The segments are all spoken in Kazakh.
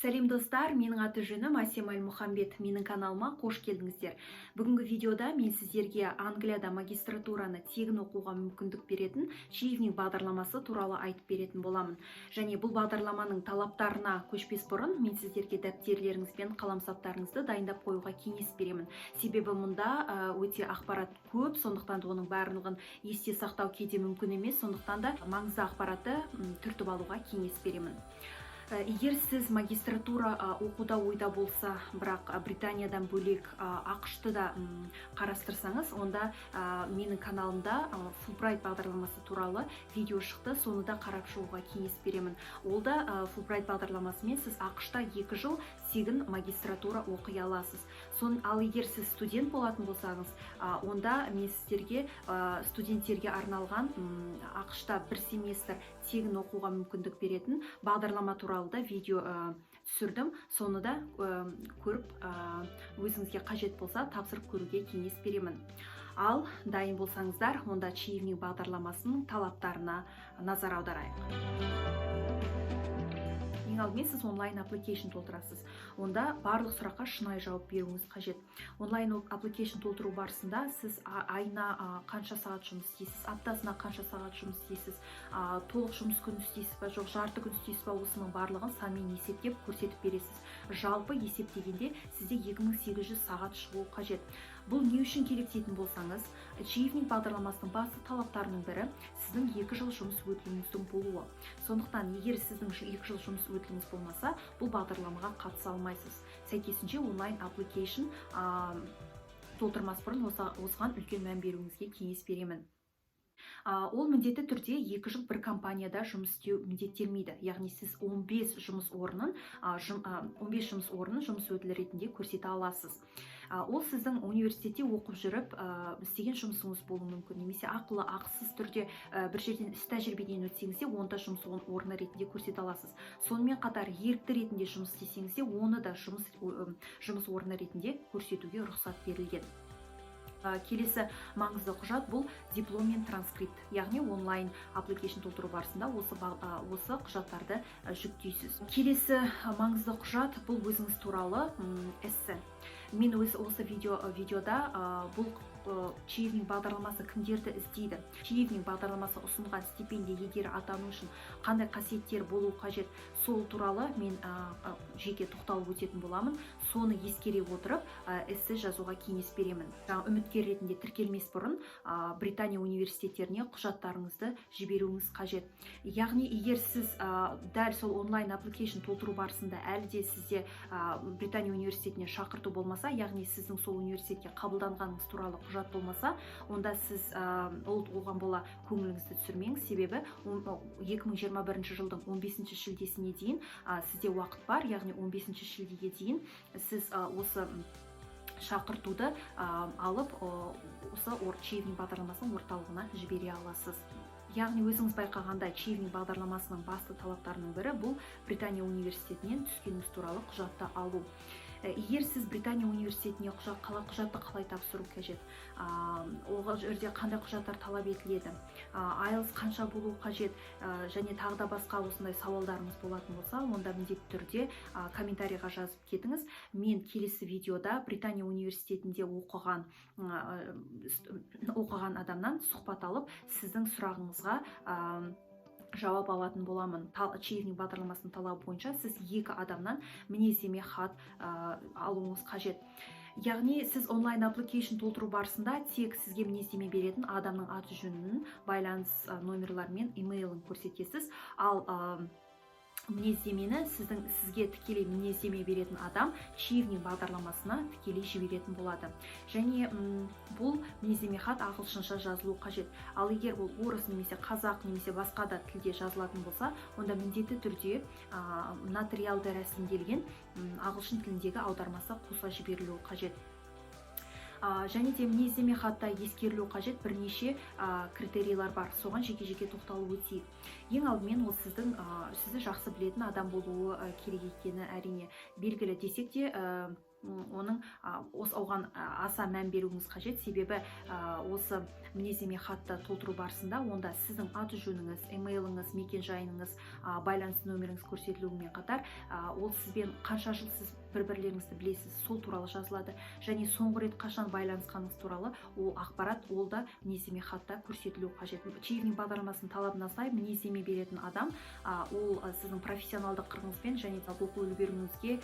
Сәлем, достар! Менің аты жөнім Әсем Әлмұхамбет. Менің каналыма қош келдіңіздер. Бүгінгі видеода мен сіздерге Англияда магистратураны тегін оқуға мүмкіндік беретін Chevening бағдарламасы туралы айтып беретін боламын. Және бұл бағдарламаның талаптарына көшпес бұрын мен сіздерге дәптерлеріңіз бен қаламсаптарыңызды дайындап қоюға кеңес беремін. Себебі мұнда өте ақпарат көп, сондықтан да оның барлығын есте сақтау кейде мүмкін емес, сондықтан да маңызды ақпаратты түртіп алуға кеңес беремін. Егер сіз магистратура оқуда ойда болса, бірақ Британиядан бөлек АҚШ-ты да қарастырсаңыз, онда менің каналымда Фулбрайт бағдарламасы туралы видео шықты, соны да қарап шығуға кеңес беремін. Ол да Фулбрайт бағдарламасымен сіз АҚШ-та 2 жыл тегін магистратура оқи аласыз. Ал егер сіз студент болатын болсаңыз, онда мен сіздерге студенттерге арналған АҚШ-та бір семестр тегін оқуға мүмкіндік беретін бағдарлама туралы да видео түсірдім. Соны да көріп, өзіңізге қажет болса, тапсырып көруге кеңес беремін. Ал дайын болсаңыздар, онда Chevening бағдарламасының талаптарына назар аударайық. Ең алдымен сіз онлайн application толтырасыз. Онда барлық сұраққа шынайы жауап беруіңіз қажет. Онлайн application толтыру барысында сіз айына қанша сағат жұмыс істейсіз, аптасына қанша сағат жұмыс істейсіз, толық жұмыс күні істейсіз ба, жоқ жарты күн істейсіз ба, осының барлығын санмен есептеп көрсетіп бересіз. Жалпы есептегенде сізде 2800 сағат шығуы қажет. Бұл не үшін керек дейтін болсаңыз, Chevening бағдарламасының басты талаптарының бірі — сіздің 2 жыл жұмыс өтіліңіздің болуы. Сондықтан егер сіздің 2 жыл жұмыс өтіліңіз болмаса, бұл бағдарламаға қатыса алмайсыз. Сәйкесінше онлайн application толтырмас бұрын осыған үлкен мән беруіңізге кеңес беремін. Ол міндетті түрде 2 жыл бір компанияда жұмыс істеу міндеттелмейді, яғни сіз 15 жұмыс орнын 15 жұмыс орнын жұмыс өтілі ретінде көрсете аласыз. Ол сіздің университетте оқып жүріп істеген жұмысыңыз болуы мүмкін немесе ақылы, ақысыз түрде бір жерден іс тәжірибеден өтсеңіз де, оны да жұмыс орны ретінде көрсете аласыз. Сонымен қатар ерікті ретінде жұмыс істесеңіз де, оны да жұмыс орны ретінде көрсетуге рұқсат берілген. Келесі маңызды құжат — бұл диплом мен транскрипт, яғни онлайн application толтыру барысында осы құжаттарды жүктейсіз. Келесі маңызды құжат — бұл өзіңіз туралы эссе. Мен осы видеода бұл Chevening бағдарламасы кімдерді іздейді, Chevening бағдарламасы ұсынған стипендия иегері атану үшін қандай қасиеттер болу қажет, сол туралы мен жеке тоқталып өтетін боламын. Соны ескере отырып, эссе жазуға кеңес беремін. Жаңа үміткер ретінде тіркелмес бұрын Британия университеттеріне құжаттарыңызды жіберуіңіз қажет. Яғни егер сіз дәл сол онлайн application толтыру барысында әлі де сізде Британия университетіне шақырту болмаса, яғни сіздің сол университетке қабылданғаныңыз туралы құжат болмаса, онда сіз оған бола көңіліңізді түсірмеңіз. Себебі 2021 жылдың 15 шілдесіне дейін сізде уақыт бар, яғни 15 шілдеге дейін сіз осы шақыртуды алып, осы Chevening бағдарламасының орталығына жібере аласыз. Яғни өзіңіз байқағандай, Chevening бағдарламасының басты талаптарының бірі — бұл Британия университетінен түскеніңіз туралы құжатты алу. Егер сіз Британия университетіне құжатты қалай тапсыру қажет, ол жерде қандай құжаттар талап етіледі, IELTS қанша болу қажет және тағы да басқа осындай сауалдарыңыз болатын болса, онда міндетті түрде комментарийға жазып кетіңіз. Мен келесі видеода Британия университетінде оқыған адамнан сұхбат алып, сіздің сұрағыңызға жауап алатын боламын. Chevening бағдарламасының талабы бойынша сіз екі адамнан мінездеме хат алуыңыз қажет. Яғни сіз онлайн application толтыру барысында тек сізге мінездеме беретін адамның аты жөнін, байланыс номерлары мен имейлін көрсетесіз. Ал мінездемені сізге тікелей мінездеме беретін адам Chevening бағдарламасына тікелей жіберетін болады. Және бұл мінездеме хат ағылшынша жазылу қажет. Ал егер ол орыс немесе қазақ немесе басқа да тілде жазылатын болса, онда міндетті түрде нотариалды рәсімделген ағылшын тіліндегі аудармасы қоса жіберілуі қажет. Және де мінездеме хатта ескерілу қажет бірнеше критерийлер бар, соған жеке жеке тоқталып өтейік. Ең алдымен ол сізді жақсы білетін адам болуы керек екені, әрине, белгілі десек те Оның осы оған аса мән беруіңіз қажет, себебі осы мінездеме хатты толтыру барысында онда сіздің аты жөніңіз, емейліңіз, мекен жайыңыз, байланыс нөміріңіз көрсетілуімен қатар, ол сізбен қанша жыл сіз бір бірлеріңізді білесіз, сол туралы жазылады және соңғы рет қашан байланысқаныңыз туралы ол ақпарат, ол да мінездеме хатта көрсетілуі қажет. Chevening бағдарламасының талабына сай мінездеме беретін адам ол сіздің профессионалдық қырыңызбен және оқу үлгеріміңізге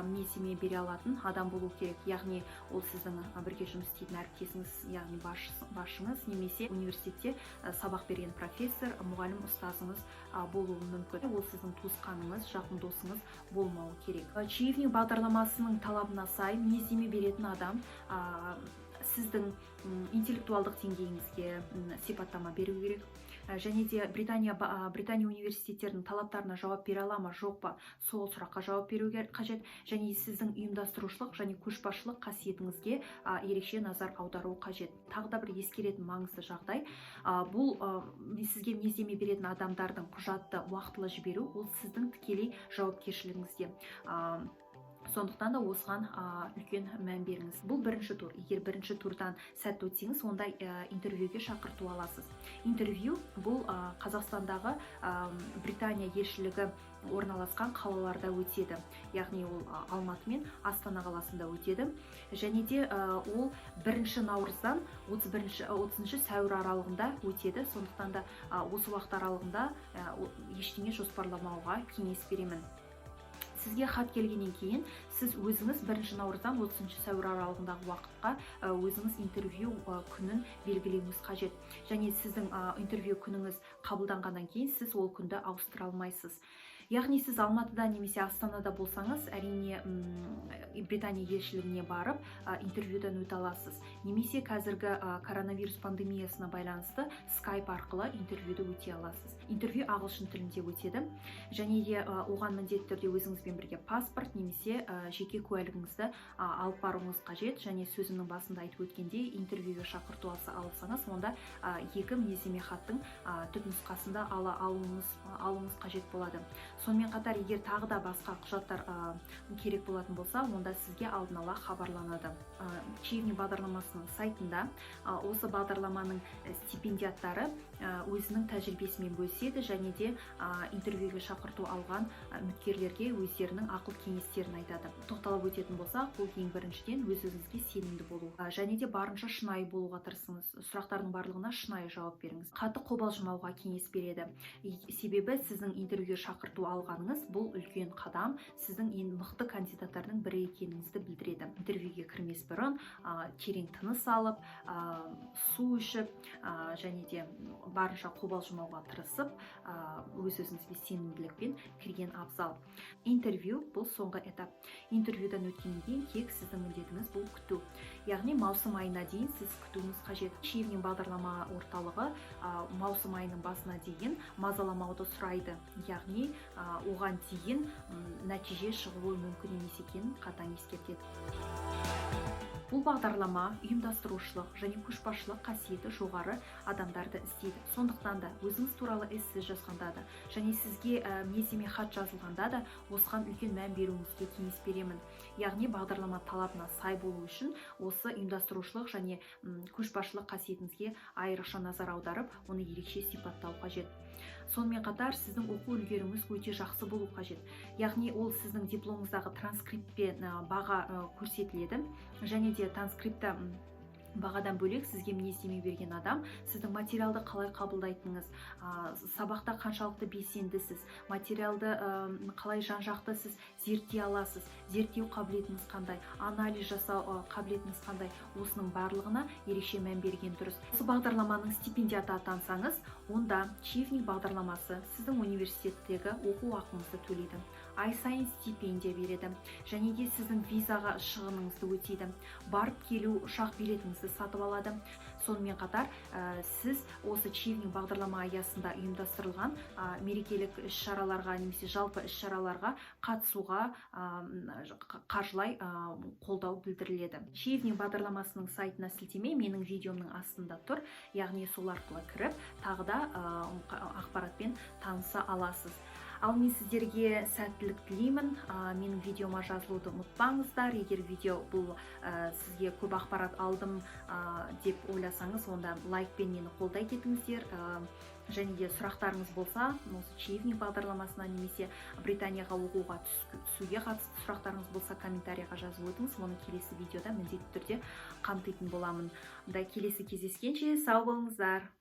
мінездеме бере алатын адам болу керек. Яғни ол сіздің бірге жұмыс істейтін әріптесіңіз, яғни басшыңыз немесе университетте сабақ берген профессор, мұғалім, ұстазыңыз болуы мүмкін. Ол сіздің туысқаныңыз, жақын досыңыз болмауы керек. Chevening бағдарламасының талабына сай мінездеме беретін адам сіздің интеллектуалдық деңгейіңізге сипаттама беру керек және де Британия университеттерінің талаптарына жауап бере ала ма, жоқ па, сол сұраққа жауап беру қажет және сіздің ұйымдастырушылық және көшбасшылық қасиетіңізге ерекше назар аудару қажет. Тағы да бір ескеретін маңызды жағдай, бұл сізге мінездеме беретін адамдардың құжатты уақытылы жіберу, ол сіздің тікелей жауапкершілігіңізде. Сондықтан да осыған үлкен мән беріңіз. Бұл бірінші тур. Егер бірінші турдан сәтті өтсеңіз, онда интервьюге шақырту аласыз. Интервью бұл Қазақстандағы Британия елшілігі орналасқан қалаларда өтеді, яғни ол Алматы мен Астана қаласында өтеді және де ол 1 наурыздан 31, 30 сәуір аралығында өтеді. Сондықтан да осы уақыт аралығында ештеңе жоспарламауға кеңес беремін. Сізге хат келгеннен кейін сіз өзіңіз 1 наурыздан 30 сәуір аралығындағы уақытқа өзіңіз интервью күнін белгілеуіңіз қажет және сіздің интервью күніңіз қабылданғаннан кейін сіз ол күнді ауыстыра алмайсыз. Яғни сіз Алматыда немесе Астанада болсаңыз, әрине, Британия елшілігіне барып интервьюдан өте аласыз немесе қазіргі коронавирус пандемиясына байланысты скайп арқылы интервьюді өте аласыз. Интервью ағылшын тілінде өтеді және де оған міндетті түрде өзіңізбен бірге паспорт немесе жеке куәлігіңізді алып баруыңыз қажет. Және сөзімнің басында айтып өткендей, интервьюге шақырту алсаңыз, онда екі мінездеме хаттың түпнұсқасын да алуыңыз қажет болады. Сонымен қатар, егер тағы да басқа құжаттар керек болатын болса, онда сізге алдын ала хабарланады. Chevening бағдарламасының сайтында осы бағдарламаның стипендиаттары өзінің тәжірибесімен бөліседі және де интервьюге шақырту алған үміткерлерге өздерінің ақыл кеңестерін айтады. Тоқталып өтетін болсақ, бұл ең біріншіден, өз өзіңізге сенімді болу және де барынша шынайы болуға тырысыңыз. Сұрақтардың барлығына шынайы жауап беріңіз. Қатты қобалжымауға кеңес береді. Себебі сіздің интервьюге шақырту алғаныңыз бұл үлкен қадам, сіздің ең мықты кандидаттардың бірі екеніңізді білдіреді. Интервьюге кірмес бұрын терең тыныс алып, су ішіп және де барынша қобалжымауға тырысып, өз өзіңізге сенімділікпен кірген абзал. Интервью бұл соңғы этап. Интервьюдан өткеннен кейін тек сіздің міндетіңіз бұл күту, яғни маусым айына дейін сіз күтуіңіз қажет. Chevening бағдарлама орталығы маусым айының басына дейін мазаламауды сұрайды, яғни оған дейін нәтиже шығуы мүмкін емес екенін қатаң ескертеді. Бұл бағдарлама ұйымдастырушылық және көшбасшылық қасиеті жоғары адамдарды іздейді. Сондықтан да өзіңіз туралы эссе жазғанда да және сізге мінездеме хат жазылғанда да осыған үлкен мән беруіңізге кеңес беремін. Яғни бағдарлама талабына сай болу үшін осы ұйымдастырушылық және көшбасшылық қасиетіңізге айрықша назар аударып, оны ерекше сипаттау қажет. Сонымен қатар, сіздің оқу үлгеріміңіз өте жақсы болу қажет, яғни ол сіздің дипломыңыздағы транскриптпен баға көрсетіледі және де транскриптті бағадан бөлек, сізге мінездеме берген адам сіздің материалды қалай қабылдайтыныңыз, сабақта қаншалықты белсендісіз, материалды қалай жан жақты сіз зерттей аласыз, зерттеу қабілетіңіз қандай, анализ жасау қабілетіңіз қандай, осының барлығына ерекше мән берген дұрыс. Осы бағдарламаның стипендиаты атансаңыз, онда Chevening бағдарламасы сіздің университеттегі оқу ақыңызды төлейді, ай сайын стипендия береді және де сіздің визаға шығыныңызды өтейді, барып келу ұшақ билетіңізді сатып алады. Сонымен қатар, сіз осы Chevening бағдарлама аясында ұйымдастырылған мерекелік іс шараларға немесе жалпы іс шараларға қатысуға қаржылай қолдау білдіріледі. Chevening бағдарламасының сайтына сілтеме менің видеомның астында тұр, яғни сол арқылы кіріп, тағы да ақпаратпен таныса аласыз. Ал мен сіздерге сәттілік тілеймін. Менің видеома жазылуды ұмытпаңыздар. Егер видео бұл сізге көп ақпарат алдым деп ойласаңыз, онда лайкпен мені қолдай кетіңіздер. Және де сұрақтарыңыз болса, осы Chevening бағдарламасына немесе Британияға оқуға түсуге қатысты сұрақтарыңыз болса, комментарийға жазып өтіңіз. Оны келесі видеода міндетті түрде қамтитын боламын. Онда келесі кездескенше, сау болыңыздар!